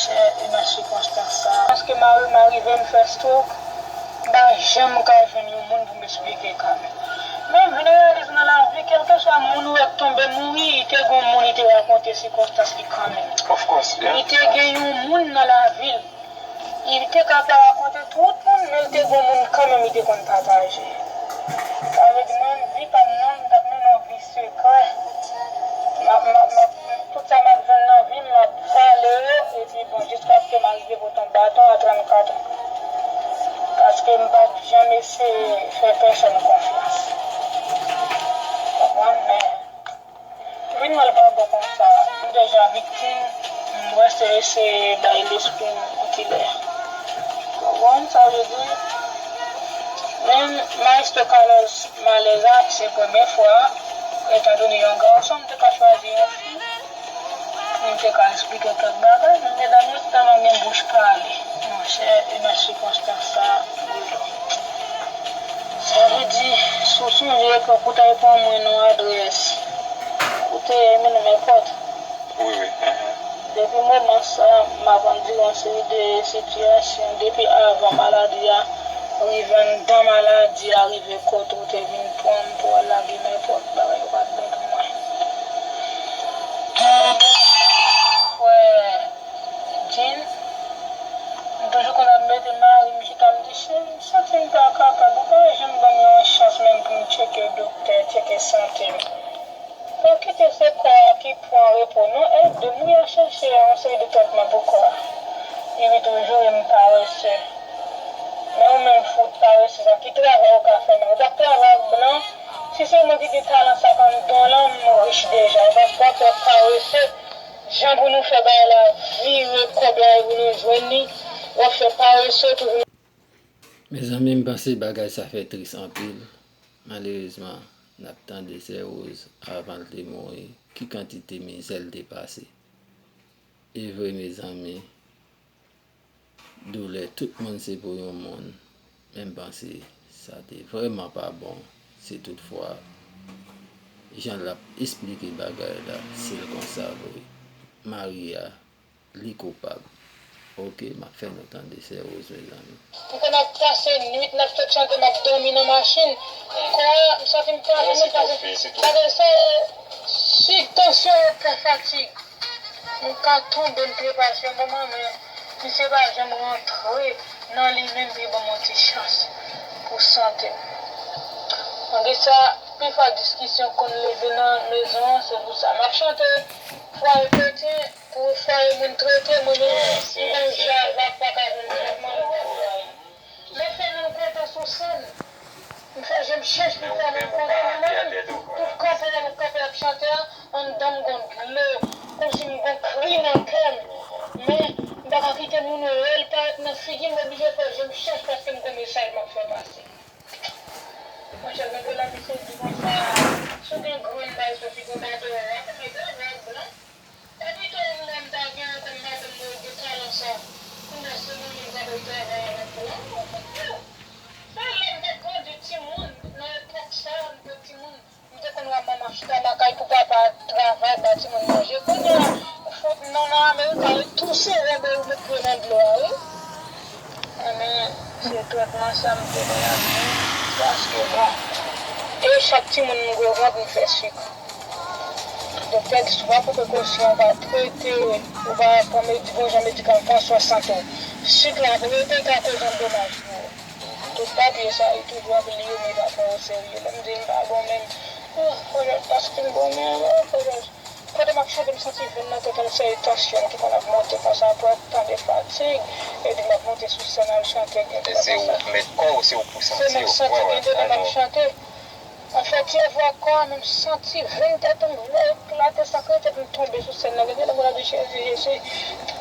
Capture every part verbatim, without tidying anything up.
Chè, e nan sikonstans sa a, paske mari m arive m fè stroke, m pa janm ka jwenn yon moun pou m esplike ka m. Men m vin reyalize nan lavi, kèlkeswa moun ou wè k tonbe mouri, li te gon moun li te rakonte sikonstans li kanmenm. Of course, yeah. Li te gen yon moun nan lavi l. Li te ka pa rakonte tout moun, men li te gon moun kanmenm li te konn pataje. Sa vle di mwen, vi pa m nan, m t ap mennen yon vi sekrè. M ap, m ap, m ap, tout sa m ap jwenn nan vi m, m ap vale yo, epi bon, jiskaske m arive pote yon baton a trannkat an. Paske m pa t janm eseye fè pèsonn konfyans. Konprann? Men, vin mal pa bon konsa, m deja viktim, m wè se eseye bay lespri m yon ti lè. Konprann? Sa vle di, menm Maestro Carlos malè a, se premye fwa, etandone yon gason, m te ka chwazi yon fi pou m te ka esplike kèk bagay, men medam yo tèlman gen bouch pale. Monchè, e nan sikonstans sa a, sa vle di, si w sonje epòk ou t al pran mwen nan adrès, ou te ye menm nenpòt. Wi, wi. Depi moman sa a, m ap andiran yon seri de sitiyasyon. Depi avan maladi a rive, anndan maladi a rive, kote ou te vin pran m pou al lage nenpòt bagay, ou pa t bon pou mwen. Frè Jean, m toujou konn ap mete mari m chita, m di, cheri, m santi m pa kapab, ou pa janm ban m yon chans menm pou m tcheke doktè, tcheke sante m. Fò kite se kò a ki pran repo non, ede m wi a chèche yon seri de tretman pou kò a. Epi toujou e m parese. Men ou menm fout parese sa, ki travay ou ka fè menm? Ou pa t travay ak blan? Si se mwen ki gen talan sa k anndan w lan, m rich deja. E paske w ap fè parese, jan pou nou fè bagay la vire, kòb la e pou nou jwenn li, w ap fè parese toujou. Mezanmi, m panse bagay sa fè tris anpil. Malerezman, n ap tande sè Rose avan l te mouri, ki kantite mizè l te pase. E vre, mezanmi, doulè tout moun se pou yon moun, men m panse sa te vrèman pa bon, si toutfwa jan l ap esplike bagay la, si l konsa vre. Mari a, li koupab. Oke, m ap fè nou tande sè Rose, mezanmi. M konn ap pase nwit, n ap sot chante, m ap dòmi nan machin. Kò a, m santi m pa menm pase. Bagay sa, si tansyon yo pè fatig, m ka tonbe, m trepase yon moman, men misye pa janm rantre nan li menm pou li ban m yon ti chans pou sante m. Malgre sa, pifwa diskisyon konn leve nan mezon an, se pou sa. M ap chante fwaye kretyen, pou fwaye moun trete, mwen menm, m konn jazz la, pa ka jwenn tretman nan fwaye. Men fè moun kontan sou sèn. M fè je m chèch pou fè moun kontan, men mwen menm, tout kanpe lè m ap kanpe ap chante a, anndan m gon dlo, kòmsi m gon kri nan kè m. Men, m pa ka kite moun wè l parèt nan figi m, m oblije fè je m chèch paske m gon mesaj m ap fè pase. Monchè, gen de la misye di konsa, si w gen grenn bay sou figi w, pa te wè, mete règ blan. Epi tou, m menm ta gen yon kòm madanm mwen de talan sa. Kounye a se mwen menm k ap al travay avèk ou. An, mwen fout tou. Sa lè m te grandi timoun, nan epòk sa, m te timoun, m te konn wè manman chita lakay pou papa travay ba timoun manje. Kounye a, fout non nan Amerik la, e tou sere bò ou met pye nan dlo a, wi. Ebyen, se tretman sa m te bay ak li, paske bon, e chak timoun m gwo vant m fè sik. Doktè di si w pa pran prekosyon, w pa trete, w pa pran medi-, bon jan medikaman, pran swen sante w, sik la ap rete, e ka koz yon domaj pou ou. Tout papye sa, li toujou ap li yo, men li pa pran yo serye. Lè m di m pa bon menm, oh, fò jòj paske m bon menm, oh, fò jòj. Pandan m ap chante, m santi venn nan tèt an, se tansyon m ki konn ap monte konsa, apre tan de fatig, epi m ap monte sou sèn al chante, gen de lè konsa. Se ou k mèt kò w, se ou k pou santi w. Se m k santi, gen de lè m ap chante. Anfèt, se vwa kò a, men m santi venn tèt an vle eklate, sa k rete pou m tonbe sou sèn nan. Gen de lè m ap di, Jezi, Jezi,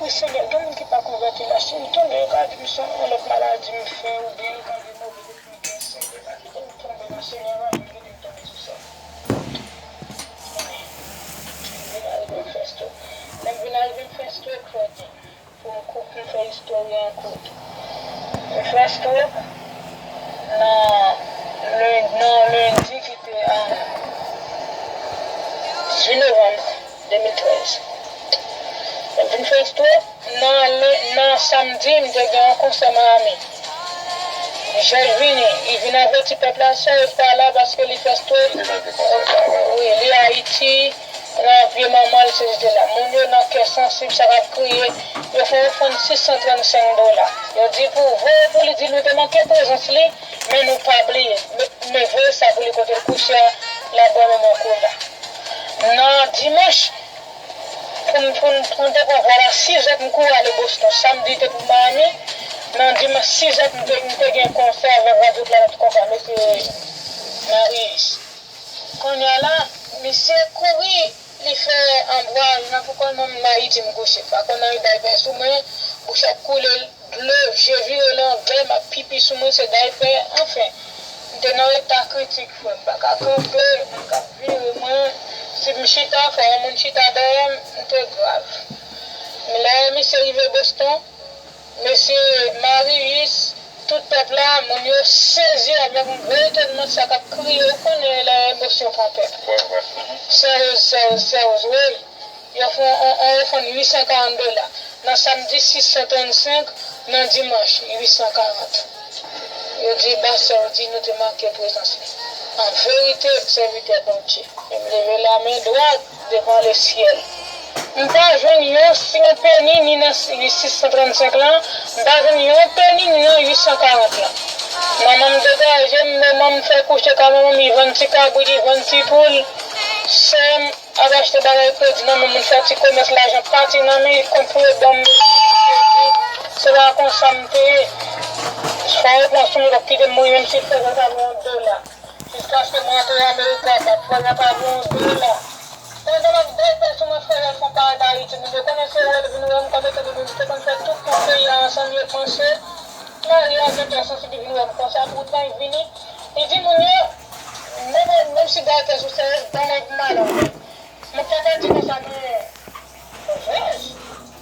wi, Senyè, gen moun ki pa konvèti la. Si m tonbe, yo ka di m se yon lòt maladi m fè, oubyen yo ka di move lespri m gen, Senyè, pa kite m tonbe, non, Senyè, pa janm kite m tonbe sou sèn. Vin arive m fè stroke. Lè m vin arive m fè stroke, frè Jim. Pou m kou-, pou m fè istòri an kout. M fè stroke nan len-, nan lendi ki te, um, dizuit novanm de mil trèz. Lè m M fè stwok nan, nan samdi, m te gen yon konsè Miami. Jèj vini, li vin avèti pèp la, Serge pa la paske li fè stwok. Wi, li Ayiti, nan vye manman l, se jete la. Moun yo nan kè sansib, sa k ap kriye, yo fè ofrann sis san trannsenk dola. Yo di pou voye pou li, di nou te manke prezans li, men nou pa bliye. Men, men voye sa pou li kote l kouche a, l ap bwè manman kola. Nan dimanch, pou m, pou m, pou m te pran vòl a sizè, m kouri ale Boston. Samdi te pou Miami, nan dimanch sizè, m te, m te gen konsè avèk Radyo Planèt Konpa, mesye Marius. Kounye a la, misye kouri, li fè anbraj nan pou kò l, mwen m Ayiti m kouche. Pa konn anyen daypè sou mwen, bouch ap koule dlo, je vire l anvè, m ap pipi sou mwen, se daypè, anfen. M te nan eta kritik, frè, m pa ka kanpe, m ka vire mwen. Si m chita, fò yon moun chita dèyè m, m te grav. Men lè misye rive Boston, mesye Marius, tout pèp la, moun yo sezi avèk yon gwo etònman, sa k ap kriye, ou konnen lè emosyon pran pèp. Sèz, sèz, sèz, wi. Yo fè yon, yon, yon ofrann uit san karant dola. Nan samdi, sis san trannsenk, nan dimanch, uit san karant. Yo di, pastè, yo di nou te manke prezans li. An verite, sèvitè Bondye. E m leve lamen dwat devan lesyèl. M pa jwenn yon, yon peni ni nan sis san trannsenk lan, m pa jwenn yon peni ni nan uit san karant lan. Manman m degaje m, manman m fè kouche kay manman m, li vann ti kabrit, li vann ti poul. Sè m ap achte bagay kredi nan men moun, fè ti komès, lajan pati nan men, li konn pou yo ban m. Se pa konsa m te ye. Fò yo pran sou mwen, kite m mouri, menm si frè yo ta ban yon dola. Jiskaske m rantre Amerik, m ap fè yon pa yon dola. Pandan m ap dèyè sou mwen, frè yo fè yon parèt Ayiti, moun yo konnen se yo, yo vin wè m, kòm yo te vin, yo te konn fè tout pou peyi a ansanm, yo panse Mari a gen tè sansi, li vin wè m konsa, poutan li vini, li di moun yo, menm, menm si dayè tè sou sèyès, ban mwen pou m ale. Mwen pa ka di konsa, men, vwaj,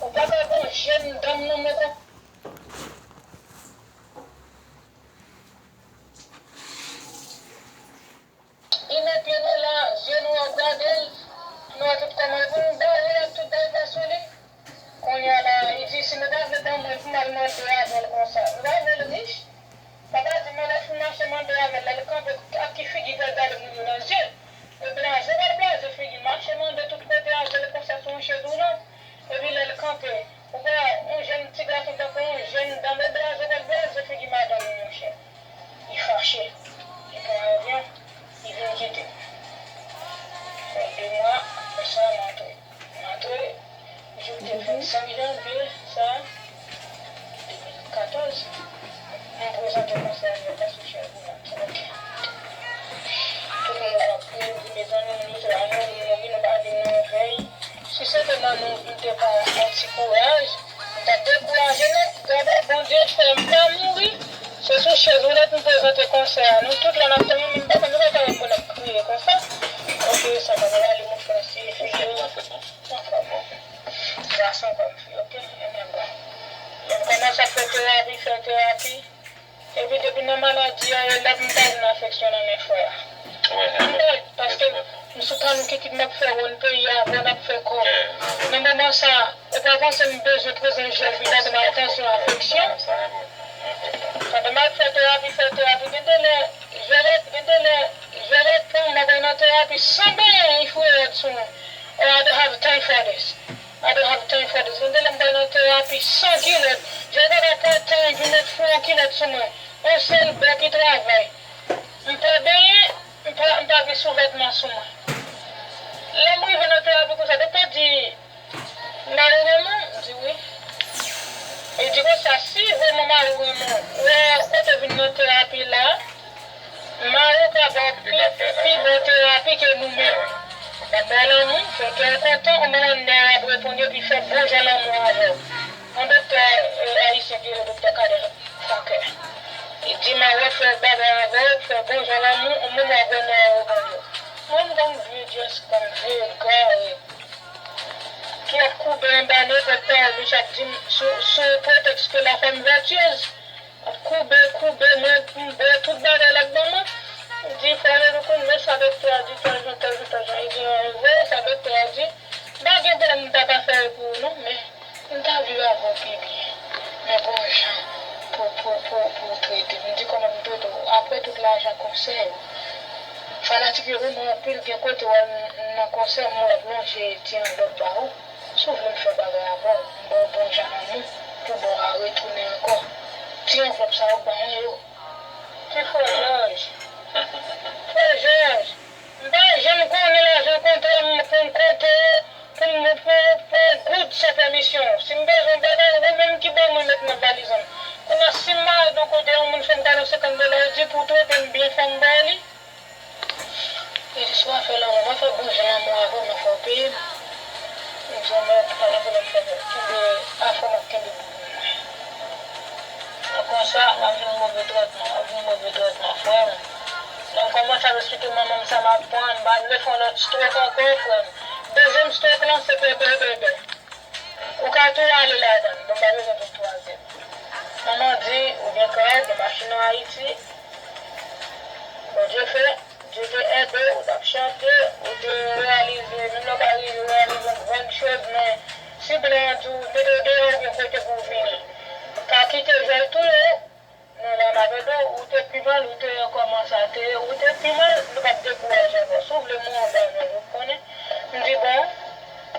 ou pa ka gen jèn danm nan men kon. Li met pye nou la, zye nou ap gade l, nou wè tout kòman l vin bare ak tout daypè sou li. Kounye a la, li di, si nou ta vle ban mwen pou m al mande avè l konsa, nou pa vle l rich? Papa di, men lè l fin mache mande avè l, lè l kanpe, ak ki figi pou l gade moun yo nan zye? E blaze w al blaze figi, mache mande tout kote avè l konsa sou yon chèz woulant. Epi lè l kanpe, ou wè yon jèn ti gason tankou yon jèn danm, e blaze w al blaze figi madanm ou, monchè. Li fache. Li pran avyon. Li vin kite m. Fè de mwa, apre sa, m antre. M antre, jou te vennsenk janvye, sa, de mil katòz, m prezante konsè a nan Pastè Chèvoulat. Ok. Tout moun ap kriye, m di, mezanmi, moun yo se pa moun, moun yo vin, nou pa vin nan yon vèy. Si se te nan nou, m te pa yon ti kouraj, m t ap dekouraje nèt. Gade, Bondye fè m pa mouri. Se sou chèz woulèt m prezante konsè a. Nou tout la n ap tann, men m pa konn nou pa konn pou n ap kriye konsa. Ok, sa pa pral ale, mon frè, si figi w anfòm. Gason kòm fi, ok? Amen, bro. Lè m kòmanse ap fè terapi, fè terapi. Epi depi nan maladi a, e la m pa jwenn afeksyon nan men frè a. M pa, paske m sou panou ki kit m ap fè wonn peyi a, wonn ap fè kòb. Nan moman sa, ou pa panse m bezwen prezans jèn fi, gade m al tansyon, afeksyon? Pandan m al fè terapi, fè terapi, gen de lè, jwèt, gen de lè, jwèt pran m, m ap nan terapi san benyen, li foure rèd sou mwen. Oh, I don't have time for this. I don't have time for this. Gen de lè m pral nan terapi san kilòt. Jèt pa ka pran tan vin met fè yon kilòt sou mwen. Yon sèl bò ki travay. M pa benyen, m pa, m pa gen souvètman sou mwen. Lè m rive nan terapi konsa, doktè di, mari w renmen w? M di wi. Li di konsa, si vrèman mari w renmen w, wè kote w vin nan terapi la, mari w ka ba w pi, pi bon terapi ke nou menm. L ap ba w lanmou, fè kè l kontan, yon manman nèg ap reponn epi fè bon jan lanmou avè w. Yon doktè, eh, ayisyen ki rele doktè Kader Fonke. Li di mari w ap fè bagay avè w, fè bon jan lanmou, yon manman ap reponn yo. Mwen m konn vye Jessica, vye egare ki ap koube anba nenpòt pawòl misye ap di m sou, sou pretèks ke la femme vertueuse. Ap koube, koube, mwen, m bwè tout bagay l ap ban mwen. M di, frè Leloukoun, men sa doktè a di, tèl jan, tèl jan, tèl jan. Li di, an vre, sa doktè a di, m pa gen pwoblèm, m ta ka fè l pou ou non, men M ta viv avè w pi byen, men gon jan pou, pou, pou, pou w trete m. M di kòman pou m trete w. Apre tout lajan konsè yo, fanatik yo renmen w anpil, gen kote w al nan konsè, m wè w ap lonje ti anvlòp ba ou. Si w vle m fè bagay avè w, m ba w bon jan lanmou pou ba w a retounen ankò. Ti anvlòp sa yo, ban mwen yo. Ti frè Jòj. Frè Jòj, m pa janm konnen lajan kontrè m pou m konte pou m pou, pou yon goud san pèmisyon w. Si m bezwen bagay, ou menm ki ban mwen met nan valiz an. Kounye a, si m mare nan kote yon moun fè m kado senkant dola, ou di pou w trete m byen, fò m ba w li. Jezi, si w ap fè lanmou, mwen fè bon jan lanmou avè w, mwen fè w peye m. M di w mèt, pa gen pwoblèm, frè m. Kenbe afè w, m ap kenbe bout mwen. Mwen konsa, m ap jwenn move tretman, m ap jwenn move tretman, frè m. Lè m kòmanse ap esplike manman m sa m ap pran, m pa vle fè yon lòt stroke ankò, frè m. Dezyèm stroke lan, se bèbè, bèbè. Ou ka tou ale ladan l, bon, m pa bezwen vin twazyèm. Manman di, ou gen kay, gen machin an Ayiti. Bondye fè, Dye te ede w, w t ap chante, ou te reyalize, menm lè w pa rive reyalize yon grann chòz, men si blan an di w mete w deyò, ou gen kote pou w vini. Ou ka kite jwèt touye w, nan lame avè do, ou te pi mal, ou te kòman sa te ye, ou te pi mal, nou p ap dekouraje ankò. Si w vle mwen anba mwen, ou konnen. M di, bon,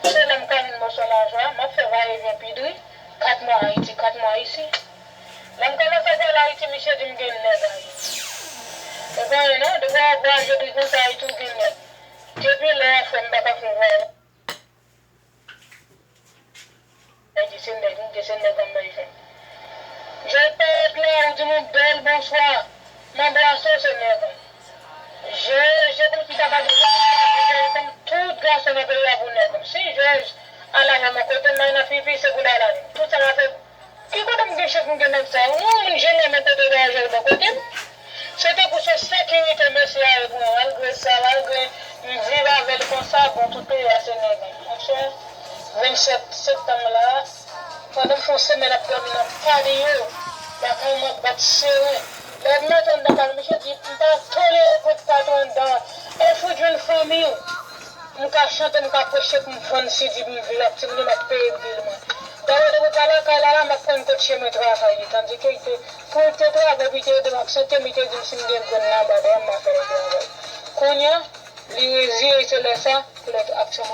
se la m ka jwenn mòso lajan, m ap fè vayevyen pi dri, kat mwa Ayiti, kat mwa isi. Lè m kòmanse pale Ayiti, misye di m gen nèg Ayiti. E pa anyen non, depi w ap vwayaje dri konsa Ayiti, ou gen nèg. Depi lè a, frè m, m pa ka fè vwayaj. Ayiti, se nèg m gen, se nèg an m bay fè. Jòj parèt la, ou di m yon bèl bonswa. M anbrase w, se nèg an. Jòj, se kòmsi ta ka di, kòm tout gason nan peyi a pou nèg an. Si Jòj al avè m yon kote, m al nan Fifi, se pou l al avè m. Tout sa m ap fè, ki kote m gen chans m gen nèg sa yo? Non, moun, jan m renmen kote vwayajè bò kote m. Se tankou se sekirite mesye a ye pou mwen, malgre sa, malgre m viv avè l konsa, bon, tout peyi a se nèg an. Monchè, vennsèt septanm la, pandan m fè yon semèn ap dòmi nan patio, lakay mwen ap bat seren. Lè m antre anndan kay la, misye di, m pa tolere kot pa tou anndan. Èske w jwenn fanmi w? M ka chante, m ka preche, pou m vann si di pou m viv ak timoun yo, m ap peye bil mwen. Dayè, depi w pa lakay la, la, m ap konn kot chemen travay li. Tandike, li te, pou l te travay, pou l te ede m ak sante m, li te di m si m gen grenn nan anba dèyè m, m a fè l travay. Kounye a, li reziye, se lè sa, pou lè aksyon